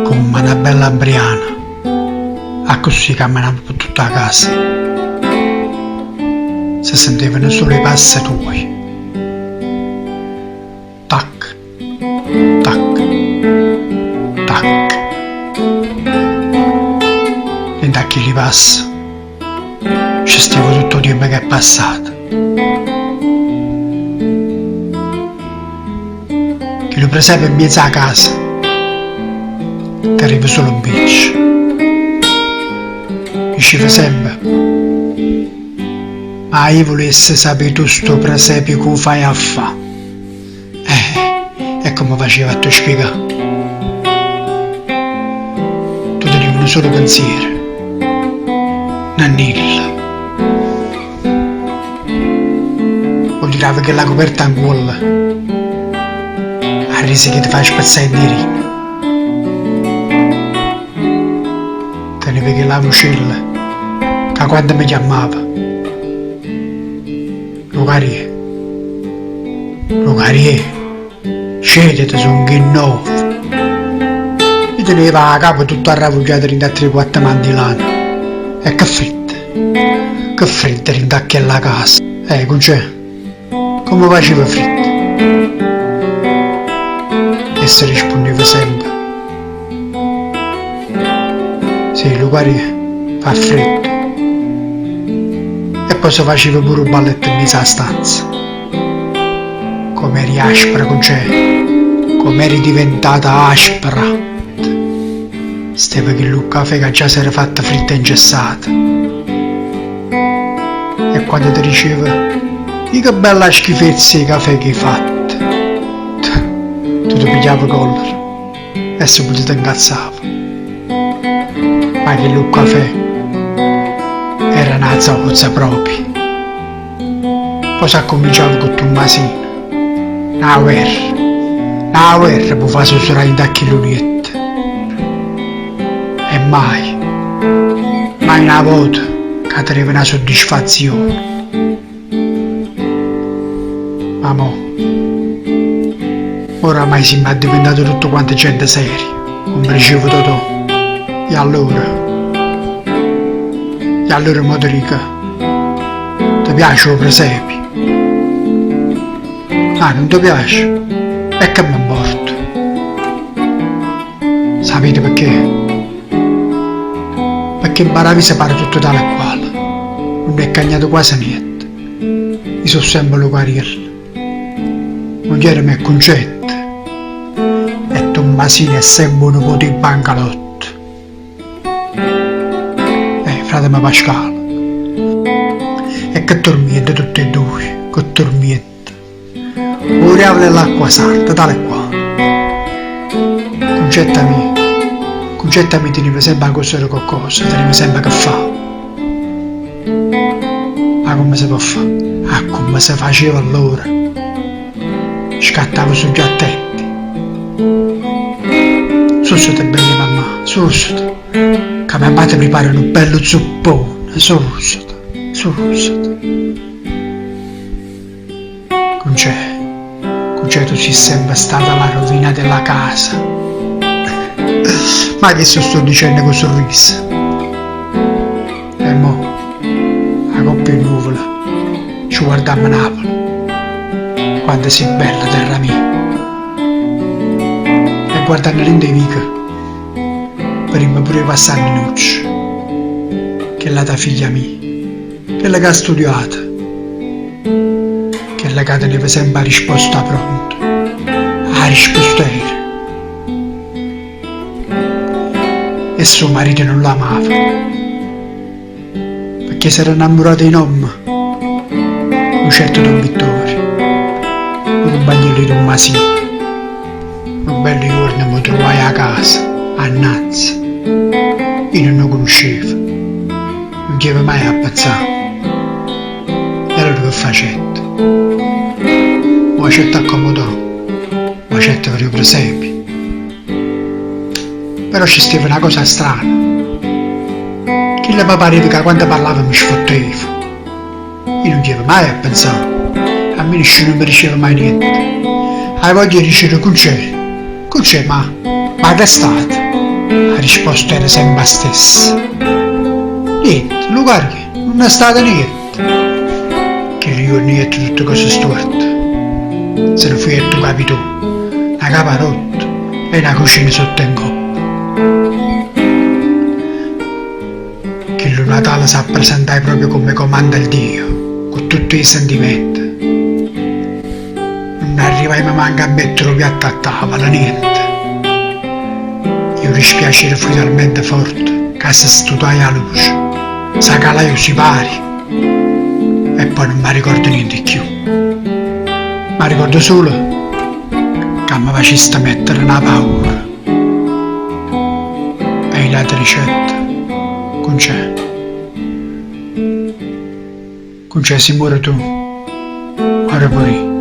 Comm' a na bella 'mbriana, accussì cammenava pe tutt' 'a casa. Se sentevano sulo 'e passe tuoje. Tac, tac, tac. Dint' a chilli passe ce steva tutt' 'o tiempo ch'è passato. Chillu presepe 'mmiez' 'a casa teneva sulo 'mpiccio. Diceva sempe, Ma io vulesse sapè tu stu presepio che 'o faje a fà? Eh, e comme faceva a t' 'o spiegà? Tu tenive nu solo pensiero, Nannillo. 'O tirave chella coperta 'ncuollo, a risa che te fa spezzà 'e rine. Teneve chella vucella ca quando me chiammava, Lucariè, Lucariè, scetete songo 'e nnove. Io tenevo 'a capa tutta arravugliata dint' a tre quatte mante 'e lana. E che friddo, che friddo dint' a chella casa. Eh, Cuncè, comme faceva friddo? Essa rispunneva sempe, Sì, Lucariè, fa friddo. E po' se faceva pure 'o balletto 'mmiez' 'a stanza. Comme eri aspra, Cuncè, comme eri diventata aspra. Steva chillu cafè ca già s'era fatto friddo e 'ngessato. E quando te diceva, I' che bella schifezza 'e cafè che 'e fatto, tu te pigliave collera e subito te 'ncazzave. Ma chillu cafè era na zoza proprio. Po' s'accuminciava cu Tummasino. Na guerra, na guerra p' 'o fa sussurà dint' a chillu lietto. E mai, mai na vota ca teneva na soddisfazione. Ma mo, oramai simmo addiventate tutte quante gente seria, comme diceva Totò. E allora, e allora mo te dico, Te piace 'o presepio? Ah, nun te piace? E che me 'mporta? Sapite pecché? Pecché 'mparaviso pare tutto tale e quale, nun è cagnato quase niente. I' so' sempe Lucariello, muglierema è Cuncetta e Tummasino è sempe 'o nipote 'e Bancalotto. Eh, frateme Pascale. E che turmiento tutt' 'e duje, che turmiento. 'O diavolo e l'acqua sarda, tale e quale. Cuncetta mia, Cuncetta mia teneva sempe 'a cosere coccosa, teneva sempe che fà. Ma comme se po' fà? Ah, comme se faceva allora. Scattava sugli attenti. Susete bella 'e mammà, susete, ca mammà te pripara nu bello zuppone, susete, susete. Cuncè, Cuncè tu si sempe stata la rovina della casa. Ma chesto sto dicenne cu surriso. E mo, 'a copp' 'e nuvole, ce guardammo Napule, quanto si' bella, terra mia. E guardanno dint' 'e viche, vedimmo pure 'e passà a Ninuccia, chell'ata figlia mia, chella che ha studiato, chella ca teneva sempe 'a risposta pronta, 'a rispustera. E suo marito nun l'amava, pecché s'era 'nnammurato 'e n'ommo, nu certo Don Vittorio, nu cumpagniello 'e Tummasino. Nu bello juorno m' 'o truvaje 'a casa, annanze. Io nun 'o cunuscevo, nun ghieva maje a pazzià. E allora che facette? M' 'o facette accomodà, m' 'o facette vedé 'o presepio. Però ce steva na cosa strana, chillo me pareva ca quando parlava me sfotteva. Io nun ghieva mai a penzà, a me nisciuno me diceva mai niente. Hai voglia 'e dicere Cuncè, Cuncè ma. Ma ch'è stato? 'A risposta era sempe 'a stessa, Niente, Lucarì, nun è stato niente. Chillu juorno jette tutte cose stuorte, se ne fujette 'o capitone, na capa rotta e na cucina sott' e 'ncoppa. Chillu Natale s'appresentaje proprio comme comanda il Dio, cu tutt' 'e sentimente. Nun arrivaimo manco a mettere 'o piatto a tavola, niente. E 'o dispiacere fuje talmente forte ca se stutaje 'a luce, s'acalaje 'o sipario e po' nun m'arricordo niente cchiù. M'arricordo sulo ca me faciste mettere na paura. E io te dicette, Cuncè. Cuncè si muore tu, more pure io.